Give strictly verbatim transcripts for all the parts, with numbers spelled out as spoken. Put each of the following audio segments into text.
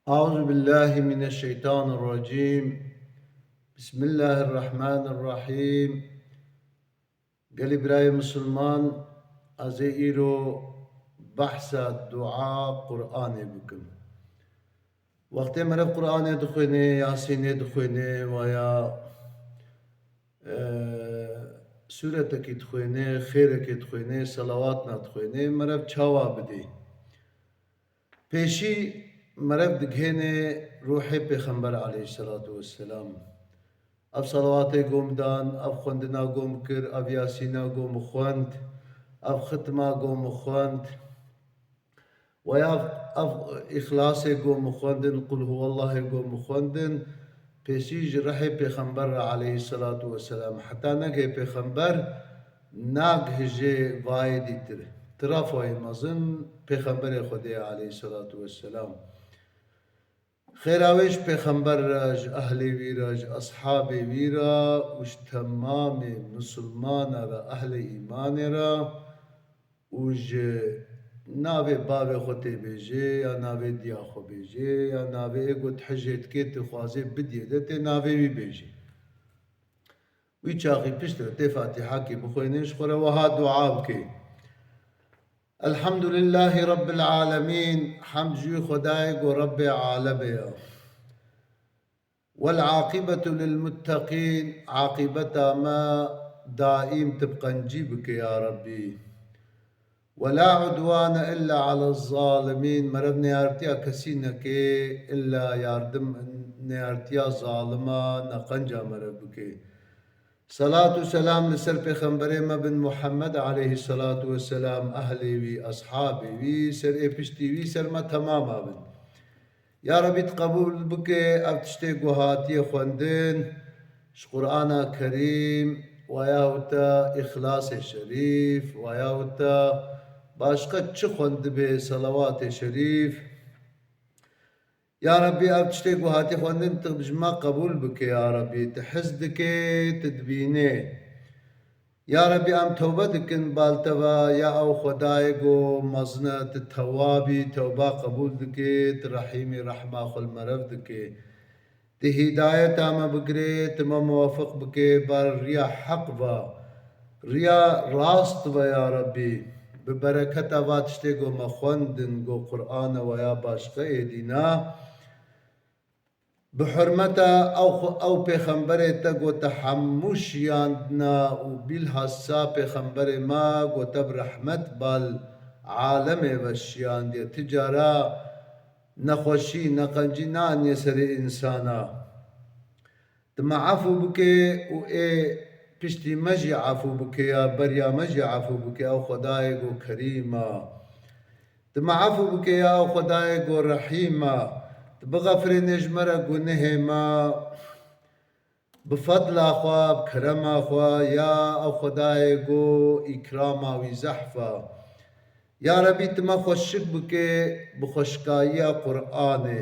أعوذ بالله من الشيطان الرجيم. بسم الله الرحمن الرحيم. Gelî birayê misilman, ez ê îro behsa dua Qur'anê bikim. Wextê meriv Qur'anê dixwêne, Yasînê dixwêne, waya, e, sûretekî dixwêne, xêrekê dixwêne, selawatna dixwêne, meriv çawa bidê? Pêşî meriv digihêne ruhê Pêxember aleyhisselatu vesselam. Ev selawatê gom dan, ev xwendina gom kir, ev Yasîna gom xwend, ev xitma gom xwend. Weya ev Îxlasê gom xwendin, Qul huwallahê gom xwendin, pêşî ji rihê Pêxember re aleyhisselatu vesselam. Heta negihê Pêxember, nagihê jê vayê dîtir. Trafoyê mezin Pêxemberê Xwedê aleyhisselatu vesselam. Xêra wê ji Pêxember re, ji ehlê wî re, ji eshabê wî re û ji temamê misilmana re, ehlê îmanê re û ji navê bavê xwe tê bêjê ya navê diya xwe bêjê ya navê ê ku tu hijê dikê, tu xwazê bidiyê de tê navê wî bêjê. Wî çaxî piştre tê Fatîhakê bixwênê, ji xwe re wiha dua bikê. Elhamdulillahî Rabbil Alemîn, hemd ji wî Xwedayê ku Rebbê alemê ye. Wel aqibetu lil mutteqîn, aqîbeta me daîm tu bi qencî bike ya Rebbî. Ve la udwane illa alez zalimîn, meriv neyartiya kesî neke, illa yardim neyartiya zalima ne qenca meriv bike. Selat û selam li ser Pêxemberê me bin Muhammed aleyhisselatu vesselam, ehlê wî, eshabê wî, ser ê piştî wî, ser me temama bin. Ya Rebî, tu qebûl bike ev tiştê ku hatiye xwendin ji Qur'ana Kerîm, wayahû te Îxlasê Şerîf, wayahû te başqa çi xwendibe selawatê şerîf. Ya Rebî, ev tiştê ku hatiye xwendin tu ji me qebûl bike, ya Rebî. Tu hez dike, tu dibîne. Ya Rebî, em tewbe dikin bal te ve, ya ew Xwedayê ku mezin e, tu tewab î, tewba qebûl dike, tu rehîmî, rehma xwe li meriv dike. Tu hîdayeta me bigire, tu me muwafiq bike ber riya heq ve, riya rast ve ya Rebî. Bi bereketa va tiştê ku me xwendin, ku Qur'an e, weya başqa êdî ne. Bi hurmeta ew xwe, ew pêxemberê te ku te hemû şiyandina û bîlhassa pêxemberê me ku te bi rehmet bal alemê ve şiyandiye. Ti cara nexweşî, neqencî naniye serê însana. Tu me efû bike û ê piştî me jî efû bike ya beriya me jî efû bike, ew Xwedayê ku kerîm e. Tu me efû bike ya ew Xwedayê ku rehîm e. Tu bixefirîne ji me re gunehê me. Bi fedla xwe, bi kerema xwe, ya ew Xwedayê ku îkrama wî zehf e. Ya Rebî, tu me xweşik bike bi xweşikayiya Qur'anê.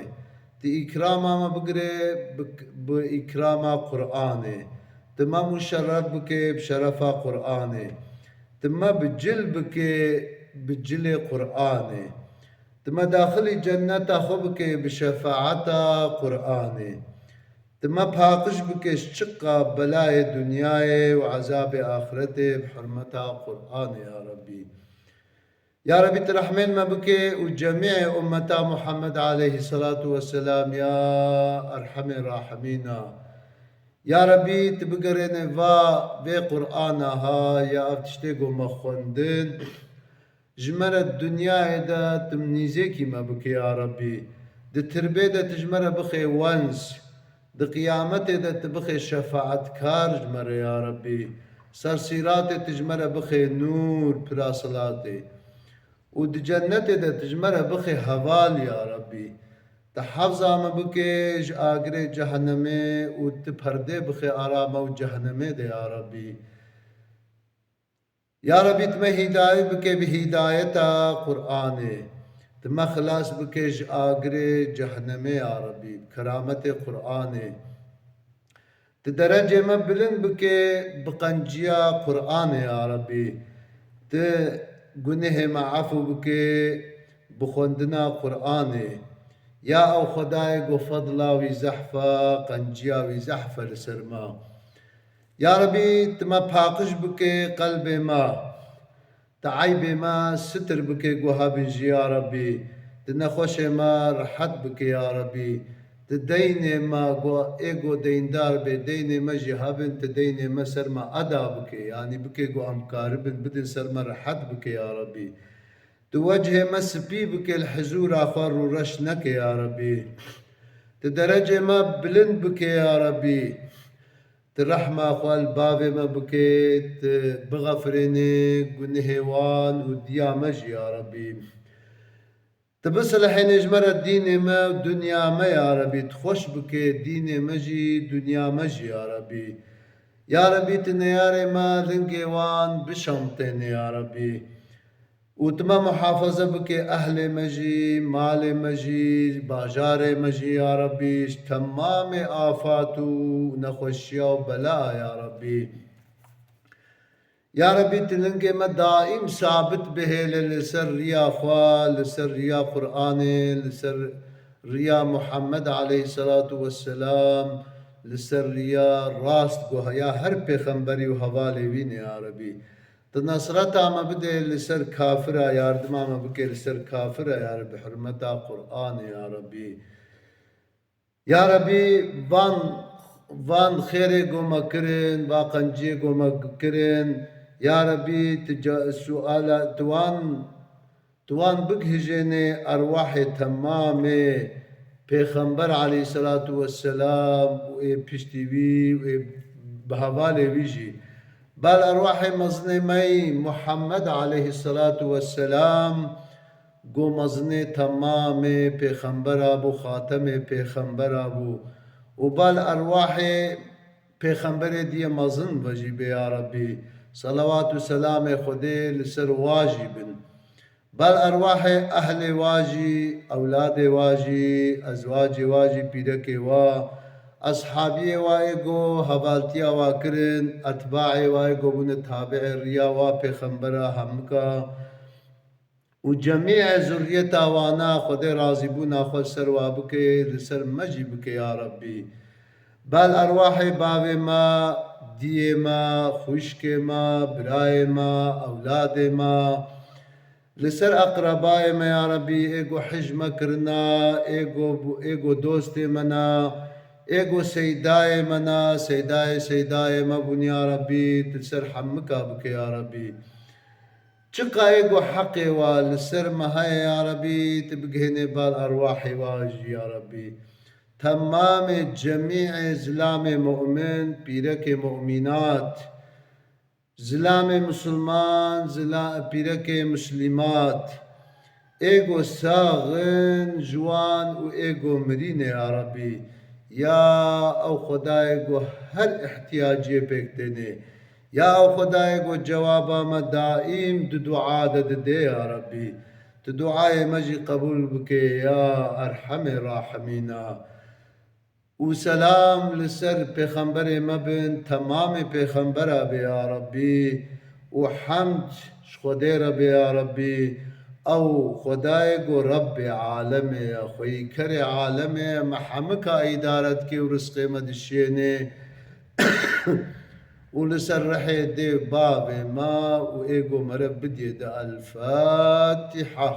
Tu îkrama me bigire bi, bi îkrama Qur'anê. Tu me muşerref bike bi şerefa Qur'anê. Tu me bi cil bike bi cilê Qur'anê. Tu me daxilî cenneta xwe bike bi şefaeta Qur'anê. Tu me paqij bike ji çiqa belayê dinyayê û ezabê axiretê bi hurmeta Qur'anê ya Rebî. Ya Rebî, tu rehmên me bike û cemî ummeta Muhammed aleyhisselatu vesselam ya Erhemê Rahimîna. Ya Rebî, tu bigerêne va vê Qur'ana ha ya ev tiştê ku me xwendin. Ji me re di dinyayê de tu nîzêkî me bike ya Rebî. Di tirbê de tu ji me re bixê wenz. Di qiyametê de tu bixê şefaatkar ji me re ya Rebî. Ser sîratê tu ji me re bixê nûr, pira silatê. Û di cennetê de tu ji me re bixê heval ya Rebî. Tu hefza me bike ji agirê cehennemê û tu perdê bixê ara me û cehennemê de ya Rebî. Ya Rebî, tu me hîdayet bike bi hîdayeta Qur'anê. Tu me xilas bike ji agirê cehennemê ya Rebî, bi kerametê Qur'anê. Tu derecê me bilind bike bi qenciya Qur'anê ya Rebî. Tu gunehê me efû bike bi xwendina Qur'anê. Ya ew Xwedayê ku fedla wî zehf e, qenciya wî zehf e li ser me. Ya Rebî, tu me paqij bike qelbê me. Tu eybê me sitir bike ku hebin jî ya Rebî. Tu nexweşê me rehet bike ya Rebî. Tu deynê me ku ê ku deyndar bê, deynê me jî hebin, tu deynê me ser me eda bike. Yanî bike ku em karibin bidin ser me rehet bike ya Rebî. Tu wechê me spî bike, li hizûra xwe rûreş neke ya Rebî. Tu derecê me bilind bike ya Rebî. Tu rehma xwe li bavê me bike, tu bixefirêne gunehê wan û diya me jî ya Rebî. Tu bisilihêne ji me re dînê me û dinya me ya Rebî. Tu xweş bike dînê me jî, dinya me jî ya Rebî. Ya Rebî, tu neyarê me lingê wan bişamtêne ya Rebî. Û tu me muhafaza bike ehlê me jî, malê me jî, bajarê me jî ya Rebî, ji temamê afat û nexweşiya û bela ya Rebî. Ya Rebî, tu lingê me daîm sabit bihêle li ser riya xwe, li ser riya Qur'anê, li ser riya Muhammed aleyhisselatu vesselam, li ser riya rast ku ya her pêxemberî û hevalê wî ne ya Rebî. Tu nesreta me bide li ser kafira, yardima me bike li ser kafira ya Rebî, hurmeta Qur'anê ya Rebî. Ya Rebî, van, van xêrê ku me kirin, va qenciyê ku me kirin, ya Rebî, tu ca-, suala, tu wan, tu wan bigihijênê erwahê temamê Pêxember aleyhisselatu vesselam û ê piştî wî û ê bi hevalê wî jî. Bal erwahê mezinê me yî Muhammed aleyhisselatu vesselam, ku mezinê temamê pêxembera bû, xatemê pêxembera bû. Û bal erwahê pêxemberê diyê mezin ve jî bê ya Rebî. Selawat û selamê Xwedê li ser wa jî bin. Bal erwahê ehlê wa jî, ewladê wa jî, ezwacê wa jî, pîrekê wa, eshabiyê wa ê ku hevaltiya wa kirin, etbaê wa ê ku bûne tabiê riya wa pêxembera hemika û cemîê zurriyeta wana Xwedê razîbûna xwe li ser wa bike, li ser me jî bike ya Rebbî. Bal erwahê bavê me, diyê me, xwişkê me, birayê me, ewladê me, li ser eqrebayê me ya Rebbî, ê ku hij me kirina, ê ku, ê ku dostê me ne, ê ku seydayê me ne, seydayê seydayê me bûn ya Rebbî, tu li ser hemika bike ya Rebbî. Çiqa ê ku heqê wa li ser me heye ya Rebbî, tu bigihênê bal erwahê wa jî ya Rebbî. Temamê cemîê zilamê mu'min, pîrekê mu'mînat, zilamê misilman, zila-, pîrekê mislîmat, ê ku sax in, ciwan û ê ku mirî ne ya Rebbî. Ya ew Xwedayê ku her ihtiyaciyê pêk tênê. Ya ew Xwedayê ku cewaba me daîm di dua de didê ya Rebbî. Tu duayê me jî qebûl bike ya Erhemê Rahimîna. Û selam li ser pêxemberê me bin, temamê pêxembera be ya Rebbî. Û hemd ji Xwedê re be ya Rebbî. Ew Xwedayê ku Rebbê alemê ye, xweyîkerê alemê ye, me hemika îdare dike û rizqê me dişênê. Û li ser rihê dê bavê me û ê ku meriv bidiyê de. El-Fatiha.